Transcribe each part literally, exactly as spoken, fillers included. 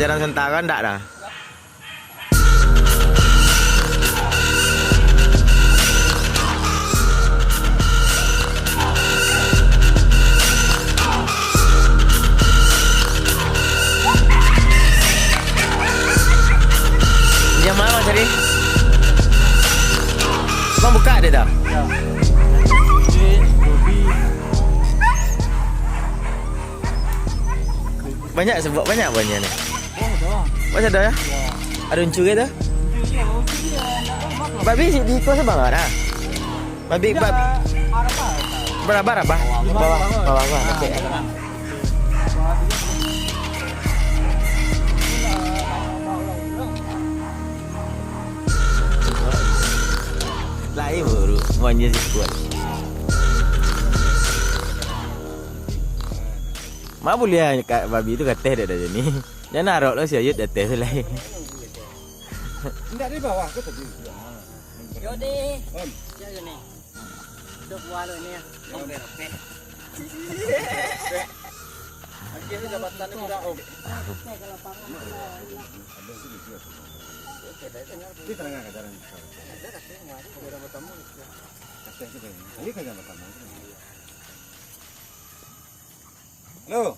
Jarang sentara ndak dah. Jam berapa tadi? Bang buka dia dah. Banyak sebab banyak banyak ni. Macam ada ya? Ada uncu ke tu? Babi di kau sebelah mana? Babi bab. Berapa berapa? Bawah bawah bawah. Okey. Lai buruk, manja sikuat. Ma buliah ka-, babi tu kateh dek dah ni. Jan arok lo si Ayut di ateh tu lai. Indak di bawah tu tadi. Yo di. Yo ni. Dok buah lo ni. Sampai rapeh. Akhirnya jabatan ni udah om. Di tengah ajaran. Ada katanya kemarin udah bertemu. Katanya kita ini. Ini kan yang bertemu. Halo.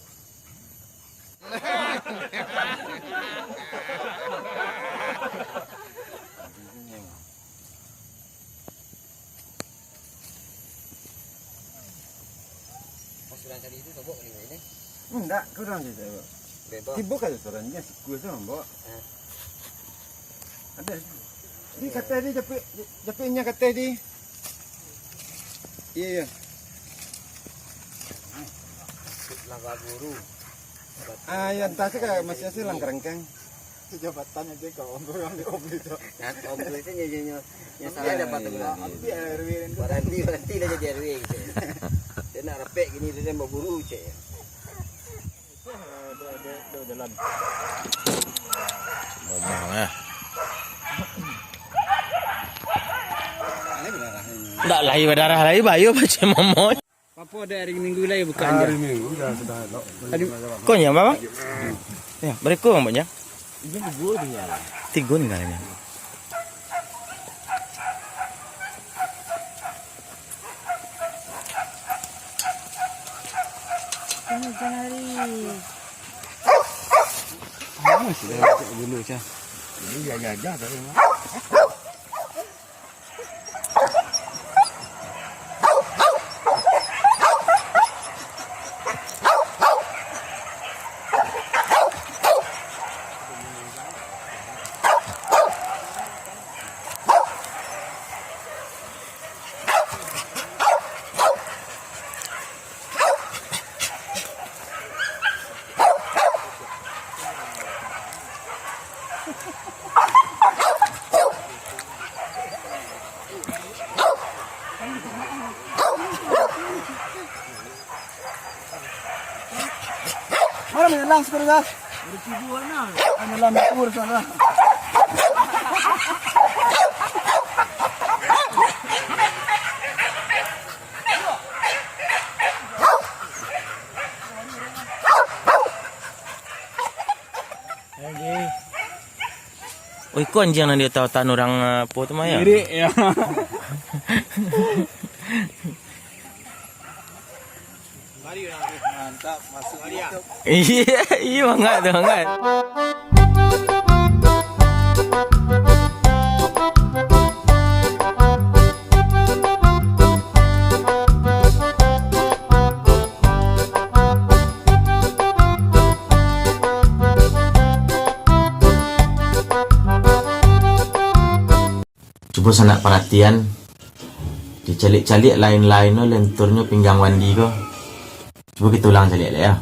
Pas urang tadi tu tobok kali ni. Indak, kurang je tobok. Bebas. Tibo ka suaranya sikul tu, Mbok. Ha. Ada. Di kateh di, japik, japik nya kateh di. Iya, iya. Lah baguru. Ah, ya, entah sih, Kak, masih hasil langkarangkang. Jabatan aja kau, orang di om itu. Nah, om tu itu nyo, nyo, nyo, nyo salah jabatan lah. Ambil R W kan. Baranti, baranti lah jadi R W gitu. Dia nak rapek gini, dia nak baguru, cek. Momong, eh. Ndak lai badarah lai, bayo pacik momong. Papo ada hari Minggu lai bukan? Hari Minggu dah sudah elok. Kau nyam apa? Ya, bereko bang banyak. Ini dua tinggal. Tiga tinggalnya. Ini jangan hari. Mana sudah dulu cah. Ini jaga-jaga tapi. Mana menyelang sekarang, Gas? Menyelang kubur sana. Oi, ko anjiang nan di otak-otak urang, eh, apo tu mah, ya? Mirip, ya. Mantap, masuk YouTube. Iya, iya, bangat tu, bangat. Cubo sanak paratian, dicaliak-caliak lain-lain tu lenturnyo pinggang Wandi ko. Cubo kito ulang caliak lai, yo.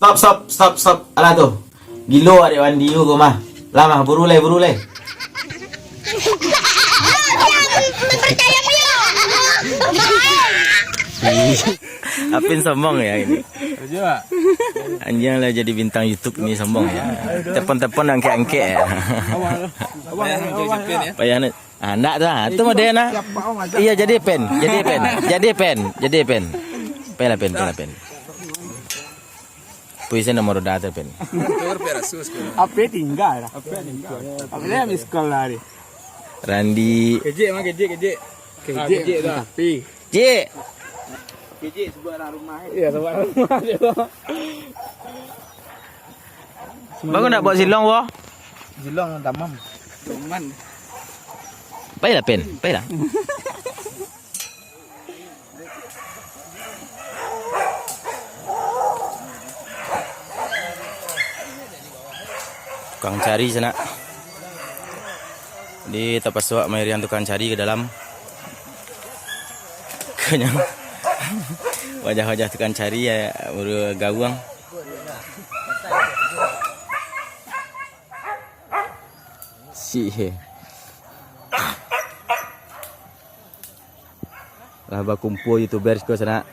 Stop, stop, stop, stop. Alah tu. Gilo adek Wandi tu ko mah. Lah mah, buru lai, buru lai. Apin sombong ya ini. Anjing lah jadi bintang YouTube ni, sombong ya. Telepon-telepon angkek-angkek ya. Payah nak. Ah, ndak tu ah. Tu model nah. Iya, jadi pen, jadi pen, jadi pen, jadi pen. Pen lah pen, pen lah pen. Puisi nomor udah tu pen. Apa tinggal lah. Apa tinggal. Apa dia miss call lah ni. Randi. Kejek mah, kejek, kejek. Kejek, kejek tu. Tapi Cik. Kejek sebuah dalam rumah. Iya, sebuah dalam rumah je tu. Bagus nak buat silong, Wo? Silong tamam. Cuman. Pailah, Pen. Pailah. Tukang cari sanak. Di tapaso awak mairiang tukang cari ka dalam. Kanyang. Wajah-wajah tukang cari ya, urus gawang. Sih. Lah bakumpua YouTuber siko sanak.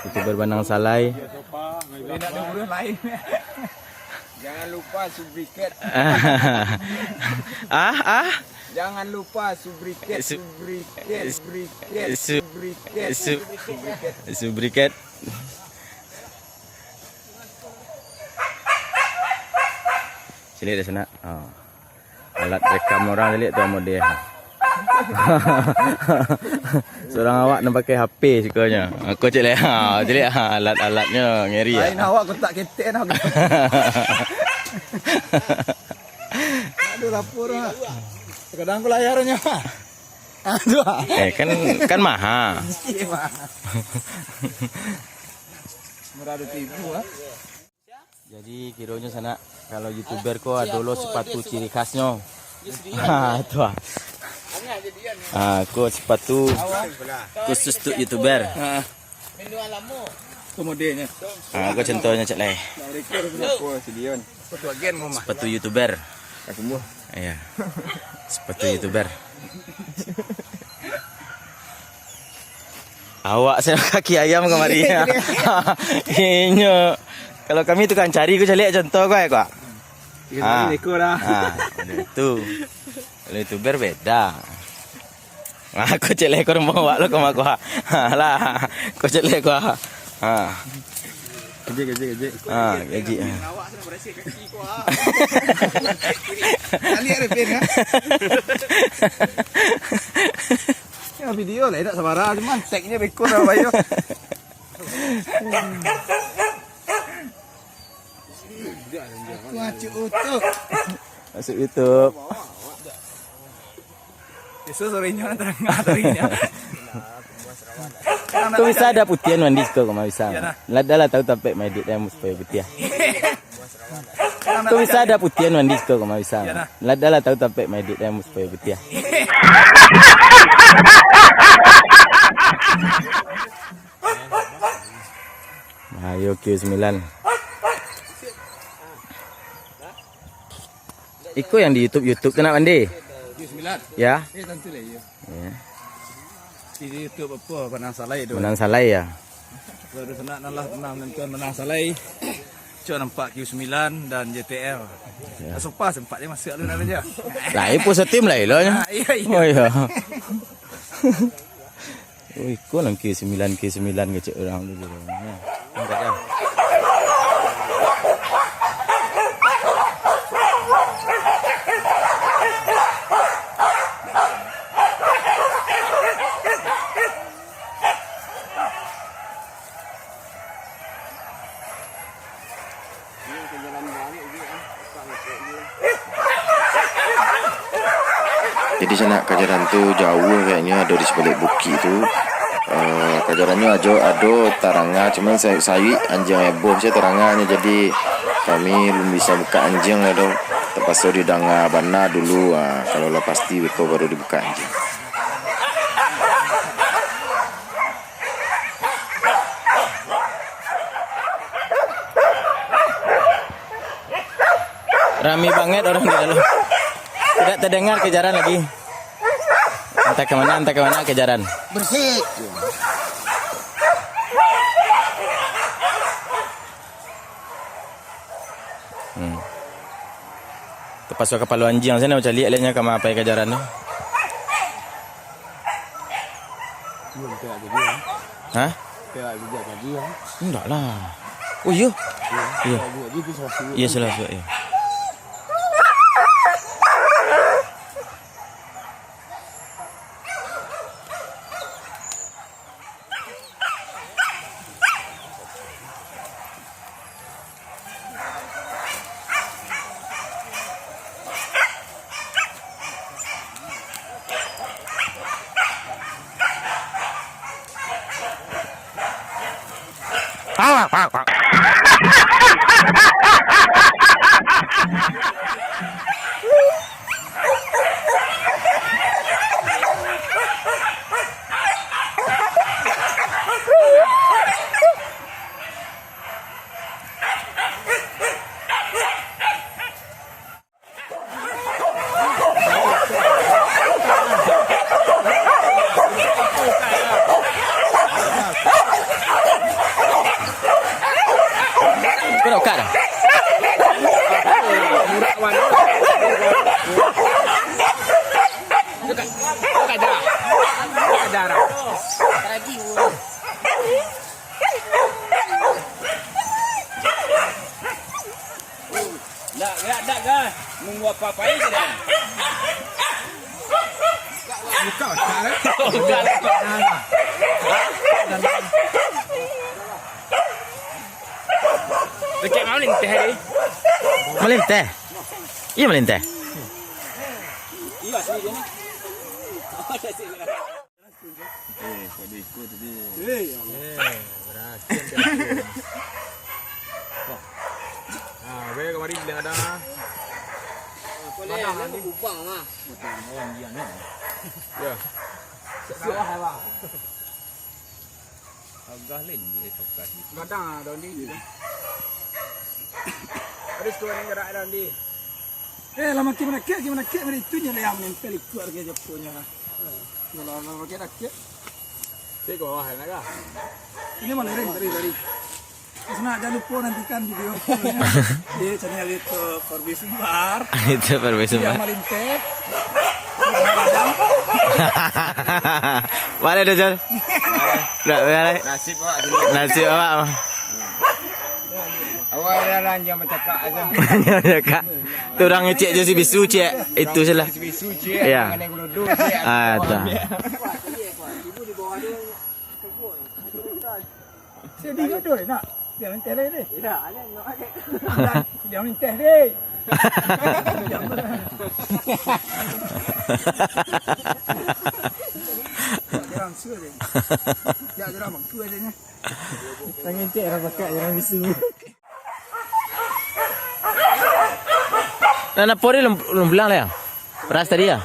YouTuber Banang Salai. Jangan lupa subriket. Ah, ah. Jangan lupa subriket, Su- subriket, subriket, Su- subriket, Su- subriket. Subriket. Caliak dek sanak. Ha. Alat rekam urang caliak tu, amode. Surang awak nan pakai H P sikonyo. Aku caliak, ha, caliak, ha, alat-alatnyo ngeri, ha. Lain awak kotak ketek nah. Aduh, lapor, ha. Kadang aku layarnyo. Aduh. Eh, kan, kan maha. Iya, maha. Murah dua ribu, ha. Jadi, kironyo sanak, kalau YouTuber ko ado lo sepatu ciri khasnyo. Ha, tu ah. Ha, ko sepatu khusus tu YouTuber. Ha. Kemudiannya. Ha, ko contohnyo cek lai. Sepatu agen mau mah. Sepatu YouTuber. Aku mau. Iya. Sepatu YouTuber. Awak se kaki ayam kamari. Inyo. Kalau kami tukang cari, ku caliak contoh ko, ko. Iyo, ah. Beko dah. Ah, itu. Kalau YouTuber beda. Ah, ko caliak ko rumah awak lo, ko mah ko. Ha, lah. Ko caliak ko. Ha. Kejek, kejek, kejek. Ha, kejek. Awak sana berasai kaki ko, ah. Caliak ada pen, kan? Ya, video lah, tak sabara, cuman tag-nyo beko lah, bayo. Aku acuk utuh. Masuk YouTube. Esok sorenyo, tangah sorenyo. Kok bisa ada putihan mandi siko, kok bisa? Iya, nah. Lah, dah lah tahu tampek maedit yang supaya putiah. Kok bisa ada putihan mandi siko, kok bisa? Iya, nah. Lah, dah lah tahu tampek maedit yang supaya putiah. Ayo, Q sembilan. Iko yang di YouTube, YouTube tu nak mandi? Q sembilan. Ya. Eh, tentu lah, iya. Ya. Di YouTube apa? Banang Salai tu. Banang Salai, ya. Kalau ada sanak nan lah pernah menonton Banang Salai, cok nampak Q sembilan dan J T L. Ya. Sopa sempat dia masuk alun-alun je. Lah, eh, pusat tim lah eloknya. Ah, iya, iya. Oh, iya. Oh, iko nan Q sembilan, Q sembilan kecek urang tu. Jadi, sanak, kajaran tu jauah kayaknyo, ado di sabalik bukik tu. Eh, kajarannyo ajo ado taranga, cuman sa-, sayuik anjiang heboh se taranganyo, jadi kami alun bisa buka anjiang lah tu. Tapaso didanga bana dulu, ah, kalau lah pasti beko baru dibuka anjiang. Rami banget orang di dalam. Tidak terdengar kejaran lagi. Antah ka mana, antah ka mana kajaran. Bersih. Hmm. Tapaso kapalo anjiang sinan, caliak liaknyo ka ma pai kajaran tu. Iyo, betul lah jadi, ya. Hah? Betul lah jadi, jadi, ya. Indak lah. Oh, iyo? Iyo. Iyo. Jadi, jadi, itu salah suruh. Iyo, salah suruh, iyo. Kau nak buka dah? Nak gerak dak kah? Nunggu apa-apa aja dah. Buka, buka, eh. Buka. Dekat mana ni teh tadi? Malinteh. Iyo, malinteh. Iya, sini dia ni. Apa dah sini? Eh, kok ada ikut tadi? Eh, ya Allah. Eh, berhasil dia. Ah, weh, kamari bilang ada. Apa leh? Padang ni. Kubang lah. Betul, orang dia ni. Ya. Sawah lah. Agak lain dia, eh, tokat ni. Gadang lah, daun ni. Ada setuan yang gerak daun ni. Eh, lah makin menakik, makin menakik, makin itu je lah yang menempel ikut harga Japonnya lah. Kalau orang pakai rakyat. Cek ke bawah, enak kah? Ini mana ring tadi, tadi. Terus nak, jangan lupa nantikan video di channel YouTube Perbi Sumbar. Itu Perbi Sumbar. Yang Malinte. Mana tu, Jol? Tak, mana? Nasib awak dulu. Nasib awak. Awak dah lah, jangan bercakap aja. Jangan bercakap. Tu urang ngecek jo si bisu, cek. Itu salah. Bisu, cek. Ya. Jangan yang gelodoh, cek. Ah, tu. Sedih betul nak. Dia minta lain ni. Dia minta deh. Dia langsung deh. Dia je lah mangku aja nya. Tangan cek orang pakai orang bisu. Nah, nah, Pori lum-, lum pulang lah ya? Ras tadi ya?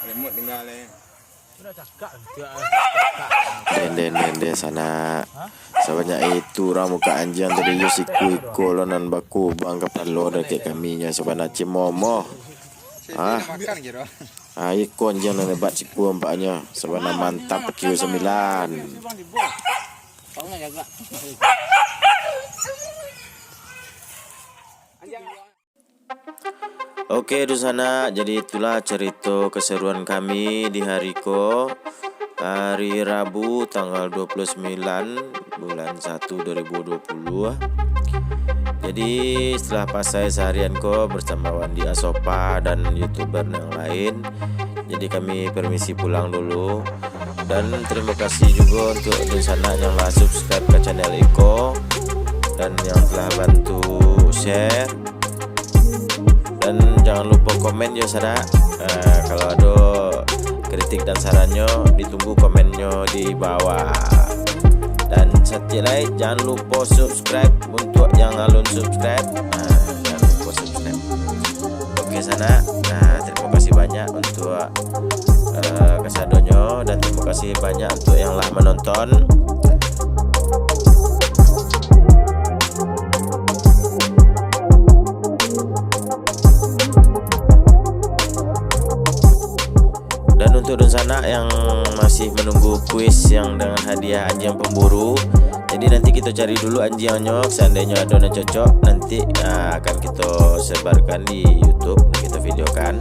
Remote tinggal eh. Sudah cakap, cakap. Dendeh, dendeh, sanak. Sabanyak itu urang buka anjiang tadi, yo siku iko lo nan bakubang kapalo dakek kami nyo sabana cimomoh. Ah. Ah, iko anjiang nan hebat siku ampaknyo, sabana mantap Q sembilan. Oke, dunsanak, jadi itulah carito keseruan kami di hari ko, hari Rabu, tanggal dua puluh sembilan bulan satu dua ribu dua puluh. Jadi, setelah pasai seharian ko bersama Wandi Asopa dan YouTuber yang lain, jadi kami permisi pulang dulu. Dan terima kasih juga untuk dunsanak yang lah subscribe ke channel iko dan yang telah bantu share. Dan jangan lupa komen yo, sanak. Eh, kalau ada kritik dan sarannya, ditunggu komennya di bawah. Dan satu lai, jangan lupa subscribe untuk yang alun subscribe. Nah, jangan lupa subscribe. Oke, sanak. Nah, terima kasih banyak untuk, eh, kasadonyo, dan terima kasih banyak untuk yang lah menonton. Anu, untuk dunsanak yang masih menunggu kuis yang dengan hadiah anjiang pemburu, jadi nanti kito cari dulu anjiangnyo. Seandainyo ado nan cocok, nanti ah, akan kito sebarkan di YouTube dan kito videokan.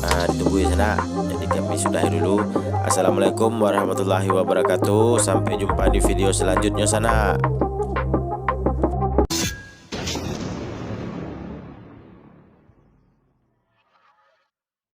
Ah, ditunggu ya sanak. Jadi kami sudahi dulu. Assalamualaikum warahmatullahi wabarakatuh. Sampai jumpa di video selanjutnya sanak.